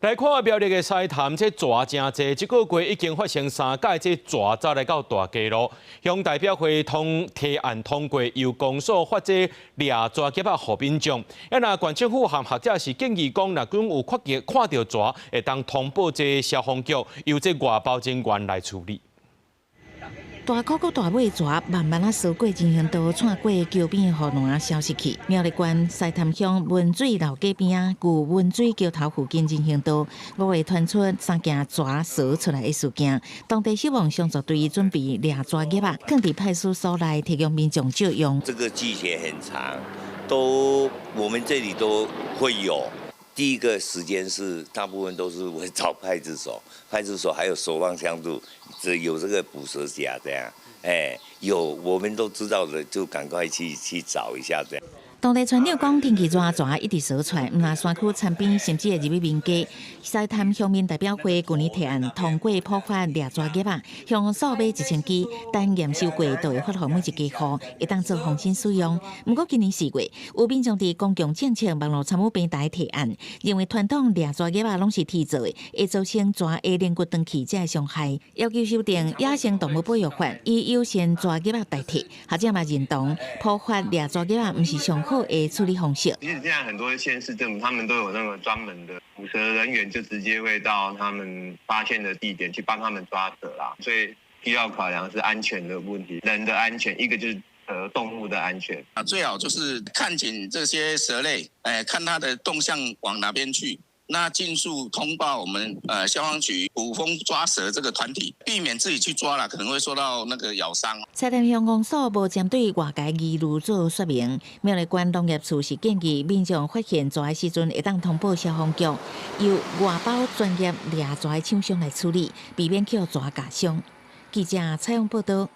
來看苗栗的獅潭，這蛇誠濟，這個月已經發生三擺這蛇走來到大家路。鄉代表會通提案通過，由公所發這掠蛇夾仔予民眾。啊，若縣政府和學者是建議講，若講有發現看著蛇，會當通報這消防局，由這外包人員來處理。大箍閣大尾蛇慢慢仔踅過人行道，竄過橋邊的護欄消失去。苗栗縣獅潭鄉溫水老街邊仔，舊溫水橋頭附近人行道，5月傳出三件蛇踅出來的事件。當地消防相助隊準備掠蛇夾仔，囥佇派出所內提供民眾借用。這個季節很長，都我們這裡都會有。第一個時間是大部分都是會找派出所，派出所還有守望相助，這有這個捕蛇夾這樣，哎，有我們都知道的，就趕快去找一下這樣。當地村長講，天氣熱，蛇一直踅出來，毋但山區田邊，甚至會入去民家。獅潭鄉民代表會舊年提案通過普發掠蛇夾仔，鄉公所買1000支，等驗收過就會發予每一家戶，會當做防身使用。毋過今年4月，有民眾佇公共政策網路參與平台提案，認為傳統掠蛇夾仔攏是鐵做的，會造成蛇的連骨斷去，這个傷害，要求修訂野生動物保育法，以友善蛇夾仔代替。學者嘛認同，普發掠蛇夾仔毋是上好的處理方式。其實現在很多縣市政府，他們都有那個專門的捕蛇人員，就直接會到他們發現的地點去幫他們抓蛇啦。所以需要考量是安全的問題，人的安全，一個就是動物的安全。啊，最好就是看緊這些蛇類，看它的動向往哪邊去。那盡速通報我們消防局捕風抓蛇這個團體，避免自己去抓啦，可能會受到那個咬傷。獅潭鄉公所無針對外界疑慮做說明，苗栗縣農業處是建議民眾發現蛇的時陣，會當通報消防局，由外包專業掠蛇的廠商來處理，避免予蛇咬傷。記者採訪報道。